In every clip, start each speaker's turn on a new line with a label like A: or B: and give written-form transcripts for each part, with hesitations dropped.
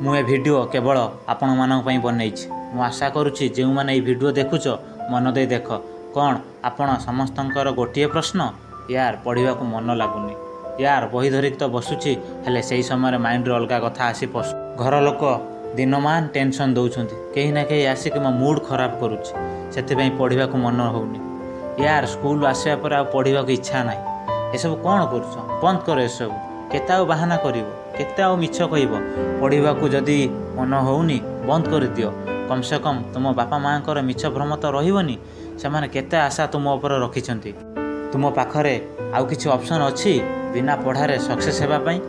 A: ମୁଁ ଏ ଭିଡ଼ିଓ କେବଳ ଆପଣମାନଙ୍କ ପାଇଁ ବନେଇଛି। ମୁଁ ଆଶା କରୁଛି, ଯେଉଁମାନେ ଏଇ ଭିଡ଼ିଓ ଦେଖୁଛ, ମନ ଦେଇ ଦେଖ। କ'ଣ ଆପଣ ସମସ୍ତଙ୍କର ଗୋଟିଏ ପ୍ରଶ୍ନ, "ୟାର, ପଢ଼ିବାକୁ ମନ ଲାଗୁନି। ୟାର, ବହି ଧରିକି ତ ବସୁଛି, ହେଲେ ସେଇ ସମୟରେ ମାଇଣ୍ଡରେ ଅଲଗା କଥା ଆସି ପଶୁ। ଘର ଲୋକ ଦିନମାନ ଟେନସନ୍ ଦେଉଛନ୍ତି। କେହି ନା କେହି ଆସିକି ମୋ ମୁଡ଼୍ ଖରାପ କରୁଛି। ସେଥିପାଇଁ ପଢ଼ିବାକୁ ମନ ହେଉନି। ୟାର, ସ୍କୁଲ ଆସିବା ପରେ ଆଉ ପଢ଼ିବାକୁ ଇଚ୍ଛା ନାହିଁ।" ଏସବୁ କ'ଣ କରୁଛ? ବନ୍ଦ କର ଏସବୁ। କେତେ ଆଉ ବାହାନା କରିବ? କେତେ ଆଉ ମିଛ କହିବ? ପଢ଼ିବାକୁ ଯଦି ମନ ହେଉନି, ବନ୍ଦ କରିଦିଅ। କମ୍ ସେ କମ୍ ତୁମ ବାପା ମାଆଙ୍କର ମିଛ ଭ୍ରମ ତ ରହିବନି। ସେମାନେ କେତେ ଆଶା ତୁମ ଉପରେ ରଖିଛନ୍ତି। ତୁମ ପାଖରେ ଆଉ କିଛି ଅପସନ୍ ଅଛି ବିନା ପଢ଼ାରେ ସକ୍ସେସ୍ ହେବା ପାଇଁ?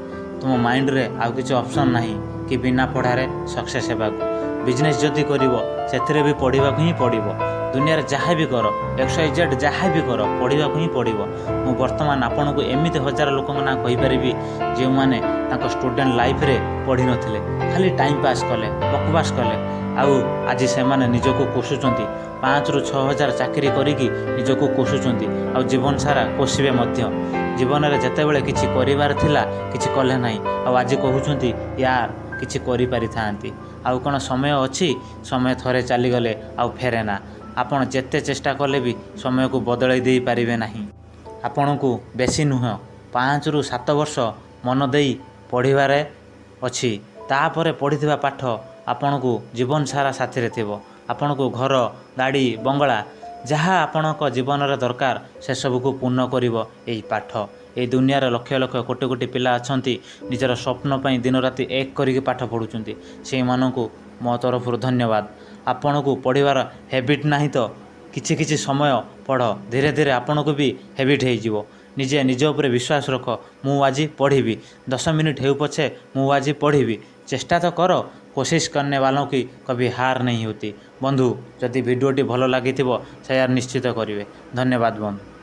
A: ତୁମ ମାଇଣ୍ଡରେ ଆଉ କିଛି ଅପସନ୍ ନାହିଁ କି ବିନା ପଢ଼ାରେ ସକ୍ସେସ୍ ହେବାକୁ? ବିଜନେସ୍ ଯଦି କରିବ, ସେଥିରେ ବି ପଢ଼ିବାକୁ ହିଁ ପଡ଼ିବ। ଦୁନିଆରେ ଯାହା ବି କର, XYZ ଯାହା ବି କର, ପଢ଼ିବାକୁ ହିଁ ପଡ଼ିବ। ମୁଁ ବର୍ତ୍ତମାନ ଆପଣଙ୍କୁ ଏମିତି ହଜାର ଲୋକଙ୍କ ନାଁ କହିପାରିବି, ଯେଉଁମାନେ ତାଙ୍କ ଷ୍ଟୁଡେଣ୍ଟ ଲାଇଫରେ ପଢ଼ିନଥିଲେ, ଖାଲି ଟାଇମ୍ ପାସ୍ କଲେ, ବକବାସ କଲେ ଆଉ ଆଜି ସେମାନେ ନିଜକୁ କୋସୁଛନ୍ତି। 5ରୁ 6 ହଜାର ଚାକିରି କରିକି ନିଜକୁ କୋସୁଛନ୍ତି ଆଉ ଜୀବନ ସାରା କୋସିବେ ମଧ୍ୟ। ଜୀବନରେ ଯେତେବେଳେ କିଛି କରିବାର ଥିଲା, କିଛି କଲେ ନାହିଁ ଆଉ ଆଜି କହୁଛନ୍ତି, "ୟାର, କିଛି କରିପାରିଥାନ୍ତି।" ଆଉ କ'ଣ ସମୟ ଅଛି? ସମୟ ଥରେ ଚାଲିଗଲେ ଆଉ ଫେରେ ନା। ଆପଣ ଯେତେ ଚେଷ୍ଟା କଲେ ବି ସମୟକୁ ବଦଳାଇ ଦେଇପାରିବେ ନାହିଁ। ଆପଣଙ୍କୁ ବେଶୀ ନୁହେଁ, 5ରୁ 7 ବର୍ଷ ମନ ଦେଇ ପଢ଼ିବାରେ ଅଛି। ତାପରେ ପଢ଼ିଥିବା ପାଠ ଆପଣଙ୍କୁ ଜୀବନ ସାରା ସାଥିରେ ଥିବ। ଆପଣଙ୍କୁ ଘର, ଗାଡ଼ି, ବଙ୍ଗଳା, ଯାହା ଆପଣଙ୍କ ଜୀବନରେ ଦରକାର, ସେସବୁକୁ ପୂର୍ଣ୍ଣ କରିବ ଏଇ ପାଠ। ଏଇ ଦୁନିଆରେ ଲକ୍ଷ ଲକ୍ଷ, କୋଟି କୋଟି ପିଲା ଅଛନ୍ତି, ନିଜର ସ୍ୱପ୍ନ ପାଇଁ ଦିନରାତି ଏକ କରିକି ପାଠ ପଢ଼ୁଛନ୍ତି। ସେଇମାନଙ୍କୁ ମୋ ତରଫରୁ ଧନ୍ୟବାଦ। ଆପଣଙ୍କୁ ପଢ଼ିବାର ହ୍ୟାବିଟ୍ ନାହିଁ ତ କିଛି କିଛି ସମୟ ପଢ଼। ଧୀରେ ଧୀରେ ଆପଣଙ୍କୁ ବି ହ୍ୟାବିଟ୍ ହେଇଯିବ। ନିଜେ ନିଜ ଉପରେ ବିଶ୍ୱାସ ରଖ, ମୁଁ ଆଜି ପଢ଼ିବି। 10 ମିନିଟ୍ ହେଉ ପଛେ, ମୁଁ ଆଜି ପଢ଼ିବି। ଚେଷ୍ଟା ତ କର। कोशिश करने वालों की कभी हार नहीं होती। ବନ୍ଧୁ, ଯଦି ଭିଡ଼ିଓଟି ଭଲ ଲାଗିଥିବ, ସେୟାର ନିଶ୍ଚିତ କରିବେ। ଧନ୍ୟବାଦ ବନ୍ଧୁ।